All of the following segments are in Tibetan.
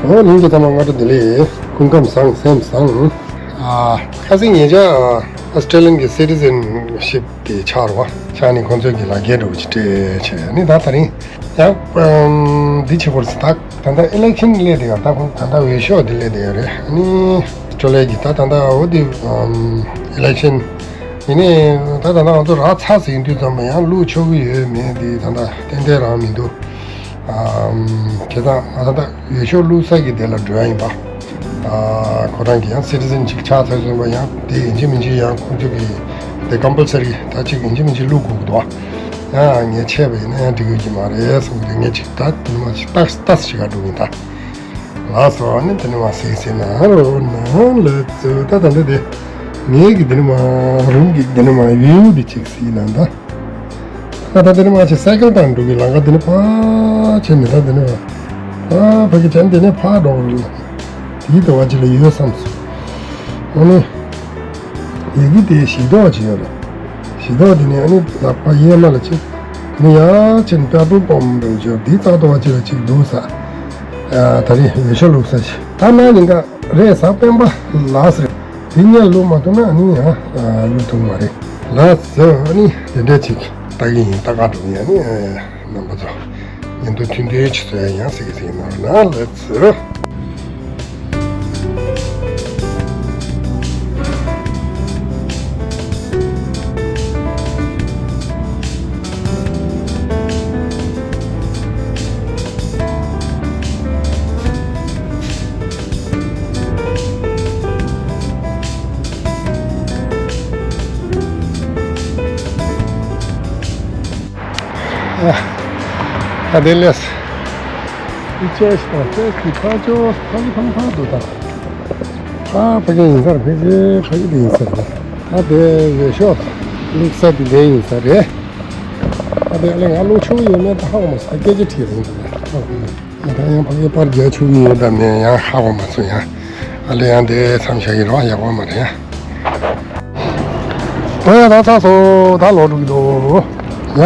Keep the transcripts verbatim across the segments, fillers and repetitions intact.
ཨོ་ལྷན་རྒྱས་ཚང་མ་སྔ་དྲོ་བདེ་ལེགས། སྐུ་ཁམས་བཟང་སེམས་བཟང་། ཨ་ཁ་སང་ཉེ་ཆར་ཨ་སི་ཊྲེ་ལི་ཡན་གྱི་སི་ཊི་ཟེན་ཤིབ་དེ་ཆགས་རེད་བ། ཆགས་ནས་ཁོང་ཚོས་ཀྱི་ལག་འཁྱེར་འདྲ་པོ་ཅིག་སྤྲད་བྱས་ནས་ད་ད་རིང་ཡང་འདི་བྱེད་དགོས་རེད་ཟེར། ད་ད་ལྟ་ཨི་ལེག་ཤན་སླེབས་བསྡད་ཡོད། ད་ཁོང་ད་ལྟ་འོས་ཤོག་འདི་སླེབས་བསྡད་ཡོད་རེད། ཨ་ནི་ཨོ་སི་ཊྲེ་ལི་ཡ་གི་ད་ད་ལྟ་འོ་དེ་ཨི་ལེག་ཤན་ཡིན་ནའི་ད་ད་ལྟ་ང་ཚོ་རག་ཚར་ཟིན་དུས་ཙམ་པ་ཡང་བླུག་ཆོག་གི་ཡོད་མེད་དེ་ད་ལྟ་ཏན་ཏན་རང་མི་འདུག་ཨམ། བྱས་ཙང་ང་ད་ལྟ་འོས་ཤོག་བླུག་ས་གི་དེ་ལ་འགྲོ་ཡ་ཡིན་པ། ཨ་ཁོ་རང་གི་ཡང་སི་ཊི་ཟེན་ཅིག་ཆགས་ཚར་སོང་བ། ཡང་དེ་ཡིན་གཅིག་མིན་གཅིག་ཡང་ཁོང་ཚོ་གི་དེ་ཀམ་པལ་སི་རི་ད་ཅིག་ཡིན་གཅིག་མིན་གཅིག་བླུག་དགོས་ཀྱི་འདུག་ཡང་ངས་ཆད་པ་ཡིན་ན་ཡང་འགྲིག་གི་མ་རེད་བསམ་གི་རེད། ངས་ཅིག་ད་དེ་ནི་མ་ཅིག་ཏག་ཏག་ཞིག་ག་འགྲོ་གི་ཡིན་ད། ལགས་སོ། ཨ་ནི་དེ་ནི་མ་སིག་སིག་ན་རོ་ན་ལ་ཙུ་ད་ད་འདི་དེ་ངའི་གི་དེ་ནི་མ་རུང་གི་དེ་ནི་མ་ཡུལ་དེ་ཅིག་སིག་ན་ད། ད་ད་དེ་ནི་མ་ཅིག་སའི་ཀལ་བཏང་འགྲོ་གི་ལམ་ཁ་དེ་ནི་ཕ་ཆེ་ནི་ད་དེ་ནི་མ་ཕ་ཕ་གི་ཅན་དེ་ནི་ཕ་འགྲོ་གི་ལ་དེའི་དུ་བ་ཅིག་ལ་ཡོད་བསམ་སོང་། ཨ་ནི་ཡི་གེ་དེ་ཞིག་ཏོག་ཅིག་ཡོད་རེད། ཞིག་ཏོག་དེ་ནི་ཨ་ནི་ལག་པ་གཡས་མ་ལ་ཅིག་དེ་ནི་ཡ་ཅིག་པད་སྤུངས་སྤོམ་འགྲོ་ཅིག་དེའི་རྩ་དུ་བ་ཅིག་ལ་ཅིག་འདུག་ས། ད་རེས་འོས་ཤོག་བླུགས་ས་ཞིག་ད་ན་ཉིན་ག་རེད་ས་སྤེན་པ་ལགས་རེད། དེ་ཉལ་ལོ་མ་ཐུབ་ན་ཨ་ནི་ཡང་ལོ་ཐུབ་མ་རེད། ལགས་སོ། ཨ་ནི་དེ་འདྲ་ཅིག་ལྟ་གི་ཡིན། ལྟ་ག་འགྲོ་གི་ཡིན། ཨ་ནི་རྣམ་པ་ཚོ་ཉིན་ཐོ་ཐུང་ཐུང་ཅིག་བཟོ་ཡ་ཡང་ཟེར་གི་ཟེར་གི་ན་ན་ལགས་སོ། ཨ་དེ་ལས་ཨི་ཅེས་དང་ཅེས་ཀྱི་ཕ་ཅོ་ཕ་གི་ཕ་གི་ཕ་འདུག་ད། ཨ་ཕ་གི་ཡིན་ས་རེད། ཕ་གི་ཕ་གི་དེ་ཡིན་ས་རེད། ད་དེ་འོས་ཤོག་བླུགས་ས་དེ་དེ་ཡིན་ས་རེད། ཨ་དེ་ཨ་ལས་ང་བླུགས་ཆོག་གི་ཡོད་མེད་ད་ཧ་གོ་མ་སོང་། ད་སྐད་ཆ་དྲིས་རེད་འདུག་ལ། ད་ཡང་ཕ་གི་པར་རྒྱག་ཆོག་གི་ཡོད་དམ་མེད་ཡང་ཧ་གོ་མ་སོང་། ཡང་ཨ་ལས་ཡང་དེ་མཚམས་བཞག་གི་རེད་བ། ཡག་པོ་མ་རེད་ཡ། ཨོ་ཡ་ད་ཚར་སོང་། ད་ལོག་འགྲོ་གི་འདུག་ཡ།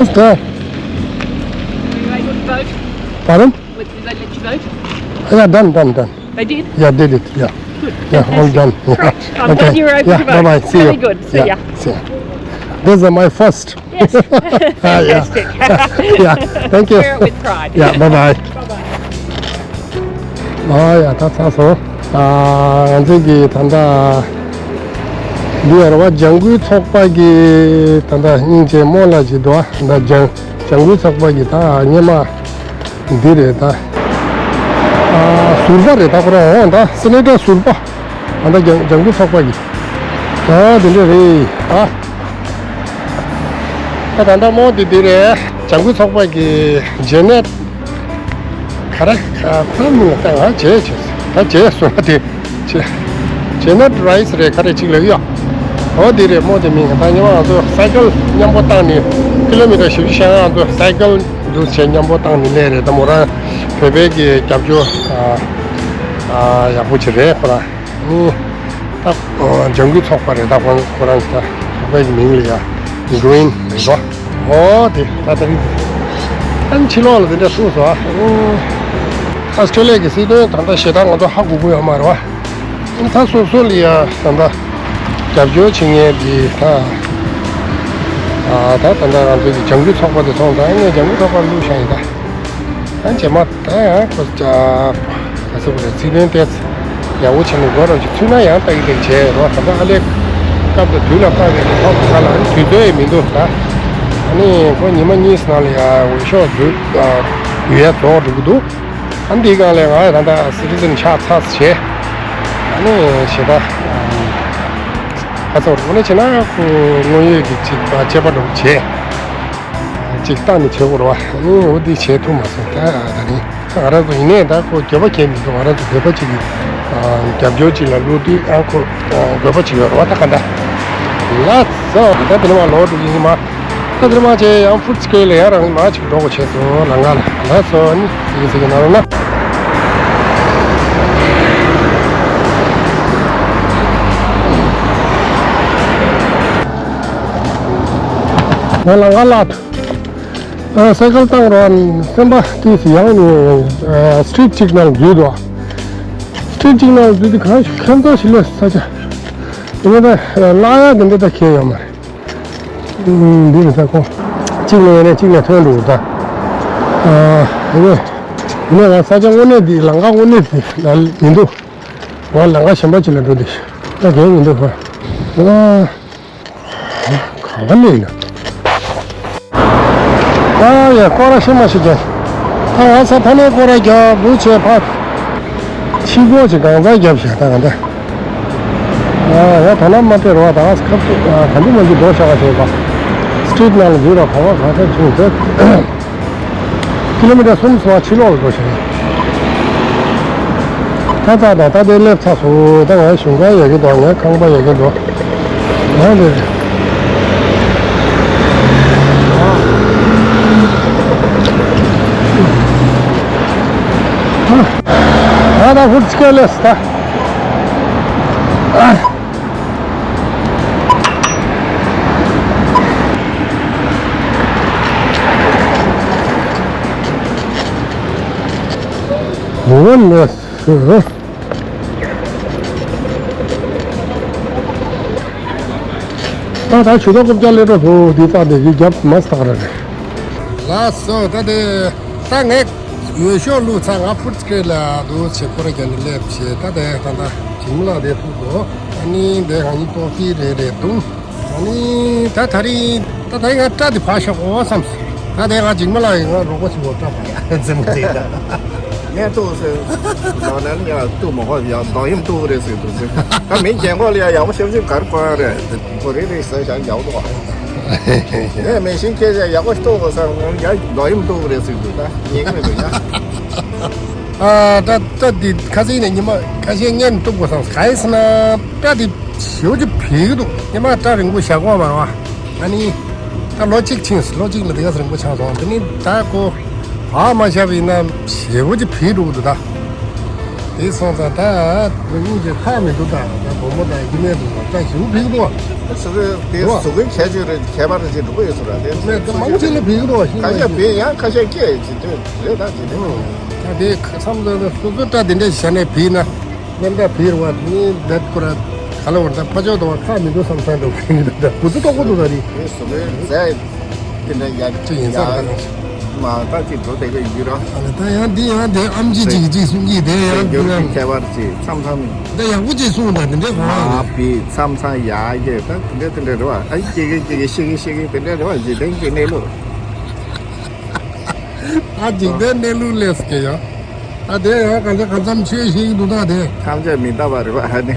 That's good. You able to vote? Pardon? Did they let you vote? Yeah, done, done, done. They did? Yeah, did it. Yeah. Good. Yeah, all done. Yeah. Great. I'm glad you were able to vote. Yeah, bye-bye. See you. Very good. See ya. Yeah, see ya. This is my first. Yes. Ah, yeah. Fantastic. Yeah, thank you. Wear it with pride. Yeah, bye-bye. Bye-bye. ཨ་ཡ་ད་ཚར་སོང་། ཨ་ང་ཚོ་གི་ད་ལྟ་འདི་ཡོད་རེད་བ། ལྗང་གུའི་ཚོགས་པ་གི་ད་ལྟ་སྙིང་རྗེ་མོ་ལ་ཅིག་འདུག་ཨ། ད་ལྗང་ལྗང་གུའི་ཚོགས་པ་གི་ད་སྔོན་མ་འདི་རེད་ད། ཨ་ཟུར་པ་རེད་ད། ཁོ་རང་འོང་ད་སེ་ནེ་ཊར་ཟུར་པ། ད་ལྟ་ལྗང་ལྗང་གུའི་ཚོགས་པ་གི་ད་འདི་འདྲ་རེད་ཨ། ད་ད་ལྟ་མོ་འདི་འདི་རེད། ལྗང་གུའི་ཚོགས་པ་གི་ཇེ་ནེ་ཊི། ག་རེ་ཁ་ཁོ་མིང་ལ་ང་བྱས་བྱས་ད་བྱས་སོང་ན་དེ་བྱས་བྱས་ན་རའི་སི་རེད། ག་རེ་ཅིག་ལབ་ཡོད། འོ་དེ་རེད་མོ། དེ་མིང་ད་ཉི་མ་ང་ཚོ་སའི་ཀལ་མཉམ་པོ་བཏང་ནས་ཀི་ལོ་མི་ཊར་བཞི་བཅུ་ཞེ་ལྔ་ང་ཚོ་སའི་ཀལ་འདུག་བྱས་མཉམ་པོ་བཏང་ནས་སླེབས་རེད། ད་མོ་རང་བོད་པའི་གི་རྒྱབ་སྐྱོར་ཨ་ཨ་ཡག་པོ་ཅིག་རེད་ཁོ་རང་། ཨ་ནི་ད་ལྗང་གུ་ཚོགས་པ་རེད། ད་ཁོ་ཁོ་རང་ད་ཚོགས་པའི་མིང་ལ་ཡ་གྲིན་རེད་དོ། ཨོ་དེ་ད་ད་རིང་ཨ་ནི་ཕྱི་ལོགས་ལ་དེ་འདྲ་ཐུག་སོང་ཨ། ཨ་སི་ཊྲེ་ལི་ཡ་གི་སྲིད་དོན་ད་ལྟ་ཞེ་དྲག་ང་ཚོ་ཧ་གོ་གི་ཡོད་མ་རེད་བ། ཨ་ནི་ད་སོ་སོ་ལ་ཡ་ད་ལྟ་རྒྱབ་སྐྱོར་བྱེད་མཁན་དེ་ད་ཨ་ད་ད་ལྟ་ང་ཚོ་གི་ལྗང་གུ་ཚོགས་པ་དེ་མཐོང་ཙང་ངས་ལྗང་གུ་ཚོགས་པ་བླུགས་བཞག་ཡིན་ད། ཨ་རྗེས་མ་ད་ཡང་ཁོ་ཅག་ག་ཚོད་རེད། ཚིག་དོན་ཏེ་ཡག་པོ་བྱས་ནས་འགོ་རང་ཅིག་ཚུད་ན་ཡང་ལྟ་གི་ལྟ་གི་བྱས་རོགས། ད་ལྟ་ཨ་ལས་སྐབས་དང་དུས་ལ་བལྟ་གི་ལྟ་ཐོག་ག་ལ་དུས་ཚོད་ཡང་མི་འདུག་ད། ཨ་ནི་ཁོ་ཉི་མ་གཉིས་ནང་ལ་ཡང་འོས་ཤོག་འཛུལ་འོས་ཡ་རྫོགས་འགྲོ་གི་འདུག་ཨ་འདིའི་སྒང་ལ་ང་ཡང་ད་ལྟ་སི་ཊི་ཟན་ཆགས་ཚར་བྱས། ཨ་ནི་ཞེ་ད་ཁ་ཚོར་འོ་ན་བྱས་ན་ཁོ་དངོས་ཡོད་ཀྱི་ཅིག་དཔྱད་པ་འདྲ་བོ་བྱས། ཅིག་བཏང་ནས་བྱེད་དགོས་རེད་བ། ཨ་ནི་འོ་འདི་བྱེད་ཐུབ་མ་སོང་ད། ད་རིང་ང་རང་ཚོ་ཡིན་ནའི་ད་ཁོ་འགྱོད་པ་གས་མི་འདུག་ང་རང་ཚོ་བོད་པ་ཅིག་གི་རྒྱབ་སྐྱོར་ཅིག་ལ་བླུགས་དུས་ཨ་ཁོ་དགོས་པ་ཅིག་ཡོད་རེད་བ། ད་ག་འདྲ་ལགས་སོ། ད་དེ་ནས་མར་ལོག་འགྲོ་གི་ཡིན་མ། ད་དེ་ནས་མར་བྱས་ཡང་ཕུར་ཙི་ཀོ་ལ་ཡང་རང་མར་ཅིག་འགྲོ་དགོས་བྱས་སོང་ལམ་ཁ་ལ། ལགས་སོ། ཨ་ནི་ཟིག་ཟིག་གི་ནང་ལོགས་ན། ང་ལམ་ཁ་ལ། ཨ། སའི་ཀལ་བཏང་རོགས། སེམས་པ་ཏིས་ཡང་ནས་ཨ་སི་ཊི་རིཊ་གཅིག་ནང་འཛུལ་འདུག། སི་ཊི་རིཊ་གཅིག་ནང་འཛུལ་དུས་གང་ཞིག་ཁྱོད་ཚོ་ཞིག་ལས་ས་ཆ་ཡིན་ན་ད་བརླག་ཡག་གི་འདི་ད་ཁྱད་ཡོད་མ་རེད། ཨུམ། འདི་རེད་ས་ཁོ། གཅིག་ནས་ཡིན་ན་གཅིག་ནས་ཐོན་འགྲོ་གི་ད། ཨ། ཡིན་ནས་ཡིན་ནས་ང་ས་ཆ་དངོས་གནས་འདི་ལམ་ཁ་དངོས་གནས་འདི་ལ་མི་འདུག། ང་ལམ་ཁ་གཞན་པ་ཅིག་ལ་འགྲོ་འདི་ད་གས་མི་འདུག་ཁོ། ཨ། གང་ལ་ཡིན་ན། ཨ་ཡ། སྐོར་ར་ཤི་མ་ཤི་རྒྱབ། ད་ང་ས་ཕ་ནས་སྐོར་ར་རྒྱབ་བུ་ཆེ་ཕ། ཕྱི་སྒོ་ཅིག་གང་ཚང་རྒྱབ་ཤག་ད་ག་འདྲ། ཨ་ཡ། ད་ལམ་མ་སྤྲད་རོགས། ད་ང་ས་ཁབ་ཏུ་ག་འདི་མ་འདི་འགྲོ་ཤག་ག་བྱས་པ། སི་ཊི་རིཊ་ནང་ལ་འཛུལ་ར་གོ་བ་ག་ཚོད་བྱུང་ཚེ། ཀི་ལོ་མི་ཊར་གསུམ་སོ་ཕྱི་ལོགས་ལ་འགྲོ་ཤག། ད་ད་ད་ད་དེ་སླེབས་ཚར་སོང་། ད་ང་གཞུང་ཁང་ཡག་གི་འདུག། ངའི་ཁང་པ་ཡག་གི་འདུག། ང་འདི། ད་ད་ཧུར་ཅིག་སླེབས་ད། ངོ་ནས། ད་ད་ཆུ་ཐོག་རྐུབ་བཀྱག་ལས་འགྲོ་སོང་། འདི་རྩ་འདི་གི་རྒྱབ་མ་སྟག་ར་རེད། ལགས་སོ། ད་དེ་ད་ངས་འོས་ཤོག་བླུགས་ཚར། ང་ཧྥུ་ཊི་སི་ཀེ་ཊི་ལ་འདུག་བྱེད་སྐོར་རྒྱག་ནས་སླེབས་བྱས། ད་དེ་ད་ད་འཇིགས་མེད་ལགས་དེ་ཐུག་འདུག། ཨ་ནི་དེ་གང་ཡིན་ཏོག་ཙི་རེ་རེ་འདུག། ཨ་ནི་ད་ད་རིང་ད་ད་རིང་ང་སྐྲ་དེ་ཕར་བཞག་གོ་བསམ་སོང་། ད་དེ་ང་འཇིགས་མེད་ལགས་ཡིན། ང་རོགས་པ་ཞིག་གོ་སྐྲ་ཕར་ཡ་འཛིན་མོ་དེ་ད། ངས་ཏོག་ཙམ་ལོ་ན་ལ་ཡ་གཏུག་མ་གོ་ཡ། རྡོ་གཡམ་གཏུག་རེད་ཟེར་འདུག་ཟེར། ད་མི་རྒན་གོག་ལ་ཡ་ཡག་པོ་ཤམ་ཤུམ་ག་རེ་གོན་ཡ་རེད། གོ་རེ་རེ་ཟེར་བཞག་ཡག་པོ་འདུག། ངས་མེ་ཤིན་སྐད་ཆ་ཡག་པོ་གཏུག་དགོས་བསམ། ཡ་རྡོ་གཡམ་གཏུག་རེད་ཟེར་འདུག། ད་ཉན་གི་མི་འདུག་ཡ། ཨ། ད་ད་འདི་ཁ་སང་ནས་ཉི་མ་ཁ་ཤས་ངས་གཏུག་དགོས་བསམ། ག་ཡིན་ཟེར་ན་སྐྲ་འདི་ཞེ་པོ་ཅིག་བིལ་གི་འདུག། ཉི་མ་སྐྲ་རིང་པོ་བཞག་གོ་མ་རེད་བ། ཨ་ནི་ད་ལོ་གཅིག་ཕྱིན་སོང་། ལོ་གཅིག་ལ་དེ་ག་ཚོད་རིང་པོ་ཆགས་སོང་། དེ་ནི་ད་ཁོ་བག་མ་བཞག་པ་ཡིན་ན་ཞེ་པོ་ཅིག་བིལ་འགྲོ་གི་འདུག་ད། དེ་སོང་ཙང་ད་རིང་པོ་ཅིག་ཁག་མི་འདུག། ད་ད་བུ་མོ་དང་ཨི་ནས་འདུག། ད་ཞེ་པོ་བིལ་འདུག་བ། སུ་གི་དེ་རེད་བ། སུ་གི་ཁྱད་ཆོས་རེད། ཁྱད་པར་ཅིག་འགྲོ་གི་ཡོད་ས་རེད། དེ་ནས་ད་མང་ཆེ་ལ་བིལ་གི་འདུག་བ། ཤེས་ཁ་ཤས་བིལ། ཡང་ཁ་ཤས་སྐད་ཅིག་དེ་རེད། ད་ཅིག་དེ་ད་དེ་མཚམས་འཛིན་ན་སོ་སོ་སྐྲ་དེ་འདྲ་བཞག་ནས་བིལ་ན། སྣ་ཁ་བིལ་བ་ནི་འདི་ཁོ་ར་ག་ལ་བར་ད་ཕ་ཆོས་དང་བ་ཁག་མི་འདུག་བསམ་བསམ་འདུག། ཁྱེད་ཀྱི་ད་ད་བུ་ཚོ་ལྟོགས་པོ་འདུག་ད་རེད། དེ་སུ་རེད་ཟེར། དེ་འདྲ་ཡག་ཅི་ཡིན་ས་ཡག་རེད། མ་ད་ཅིག་འགྲོ་བསྡད་ཀྱི་ཡོད་ར། ཨ་ལ་ད་ཡང་འདི་ཡང་དེ་ཨམ་ཆི་ཅིག་ཅིག་གསུང་གི་དེ་ཡང་འདི་ཡང་ཁྱད་པར་ཅིག་མཚམས་མཚམས་ད་ཡག་པོ་ཅིག་གསུང་ད་དེ་འདྲ་གོ་མ་བིལ། མཚམས་མཚམས་ཡག་གི་ད་དེ་འདྲ་དེ་འདྲ་རེད་བ། ཨ་ཡི་སྐྱེ་གི་སྐྱེ་གི་ཤི་གི་ཤི་གི་དེ་འདྲ་རེད་བ། འཇིག་རྟེན་གྱི་གནས་ལུགས། ཨ་འཇིག་རྟེན་གནས་ལུགས་ལས་སྐྱེ་ཡོད། ཨ་དེ་ཡང་གང་ཅི་གང་འཚམ་ཆོས་ཤིག་འདུག་ད་དེ། ཐམས་ཅད་མི་རྟག་པ་རེད་པ་ཨ་ནི།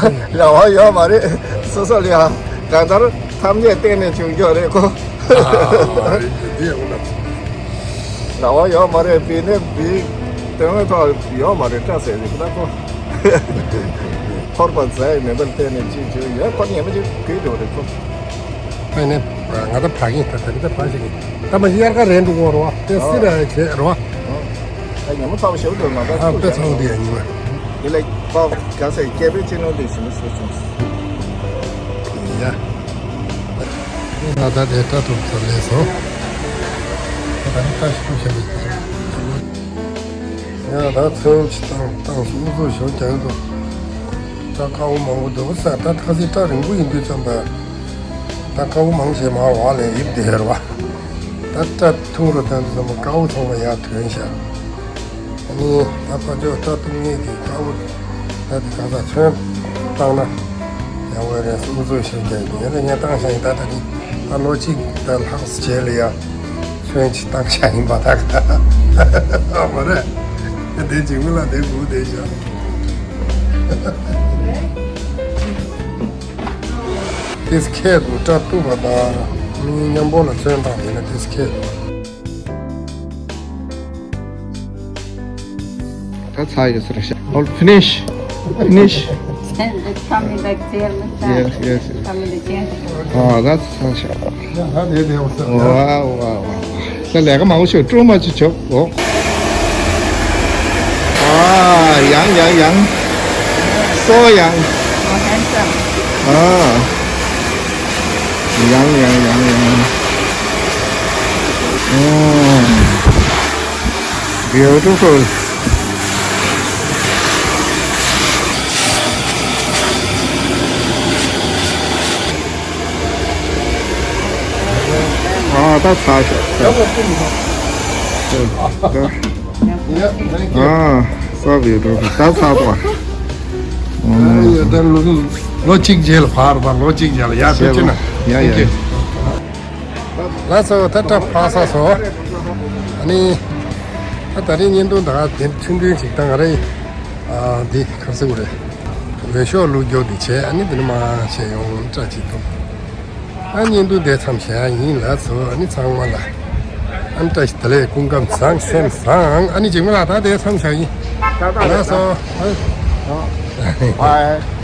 རང་དབང་ཡོད་མ་རེད། སོ་སོ་ལ་ཡང་གང་ལྟར་ཐམས་ཅད་བརྟེན་ནས་བྱུང་ཀྱོག་རེད་ཁོ། རང་དབང་ཡོད་མ་རེད། བིལ་ནས་བིལ། དོན་དངོས་ཐོག་ཡོད་མ་རེད། སྐྲ་ཟད་རེད་ཁོ་ད་ཁོ། ཕོར་པ་ཟད་མེད་པར་བརྟེན་ནས་ཅིག་བྱུང་ཡོད། ཁོ་ཉན་མ་བྱུང་གི་འགྲོ་རེད་ཁོ། ཨ་ནི་ང་ད་བག་ཡིན། ད་ད་རི་ད་བག་ཞིག་ཡིན། ད་མ་གཞི་དབྱར་ཁ་རན་འགྲོ་གོ་རོ། དེ་སི་ར་བྱེད་རོ། ཨ་ཉི་མ་ཚ་བོ་ཞེ་པོ་འགྲོ་ན་ད་ཨ་དཔེ་ཚ་བོ་དེ་ཡ་ཉི་མ། དེ་ལས་པ་ག་ས་སྐྱེ་བོའི་སྤྱི་ནོར་དེ་ཞིག་ནི་སོ་སོ། ཡ། ད་ད་དེ་ད་ཐུབ་ཚོ་ལས་སོ། ད་ད་ནི་ད་ཞིག་ཐུབ་བྱ་ལས། ཡ་ད་ཚོན་ཅི་བཏང་བཏང་སོང་། འུ་ཚོ་ཞོ་རྒྱག་འདུག། ད་དཀར་པོ་མང་པོ་འདུག་ས། ད་ཐ་སི་སྐྲ་རིང་པོ་ཡིན་དུས་ཙམ་པ། ད་དཀར་པོ་མང་ཆེ་མར་འོག་ལ་ཡིབ་བསྡད་རེད་བ། ད་སྐྲ་ཐུང་རུ་བཏང་དུས་ཙམ་པ་དཀར་པོ་ཚང་མ་ཡར་ཐོན་ཤག། ཨ་ནི་ད་ཕ་ཇོ་སྐྲ་གཏུབ་མཁན་གྱི་དཀར་པོ་ད་དེ་ག་ས་ཚོན་བཏང་ན་ཡག་པོ་རེད། སུ་ཚོད་ཤེས་ཀྱི་ཡིན། ཡིན་ན་ངས་བཏང་ཤག་ཡིན། ད་ད་ནི་ད་ལོ་གཅིག་ད་ལྷག་རྗེས་ལ་ཡ་ཚོན་ཅིག་བཏང་ཤག་ཡིན་པ། ད་ག་མ་རེད། དེ་འཇིགས་མེད་ལགས་དེ་སྒུག་བསྡད་ཤག། ཏིས་ཁེ་དུ་སྐྲ་གཏུབ་པ་དང་མི་མཉམ་པོ་ལ་ཚོན་བཏང་ཡིན་ན་ཏིས་ཁེ་དུ། ད་ཚར་ཡོད་ཟེར་ཤག། All finish. Finish. They come in the chair, no? Yes, yes, yes. Come in the chair. Oh, that's such a. Wow, wow, wow. ད་ལས་ཀ་མང་པོ་ཞིག་སྤྲོ་མ་ཅིག་ཆོག་གོ། ཨ། ཡང་ཡང་ཡང་། So young. Oh, handsome. ཨ། ཡང་ཡང་ཡང་ཡང་། ཡོད་འགྲོ་ཁོ། ཨ་ད་ཚར་ཤག་ཨ་ས་བའི་འགྲོ་ད་ཚར་པ། ལོ་གཅིག་རྗེས་ལ་ཕར་པ་ལོ་གཅིག་རྗེས་ལ་ཡར་ཐུག་ཅི་ན། ཡ་ཡ། ལགས་སོ། ད་ཏྲ་ཕ་ས་སོ། ཨ་ནི། ད་ད་རེས་བརྙན་ཐུང་ད་དེ་ཐུང་ཐུང་ཞིག་ད་ང་རེ། ཨ་འདི་ག་རེ་ཟེར་དགོས་རེད། འོས་ཤོག་བླུགས་རྒྱུ་འདི་བྱས། ཨ་ནི་འདི་ནི་མ་བྱས་ཡོང་ཏྲ་ཅིག་འདུག་ཨ་བརྙན་ཐུང་དེ་མཚམས་བཞག་ཡིན་ལགས་སོ། ཨ་ནི་ཚང་མ་ལ། ཨ་ནི་བཀྲ་ཤིས་བདེ་ལེགས། སྐུ་ཁམས་བཟང་། སེམས་བཟང་། ཨ་ནི་འཇིགས་མེད་ལགས་ད་དེ་མཚམས་བཞག་ཡིན། ལགས་སོ། ཨ།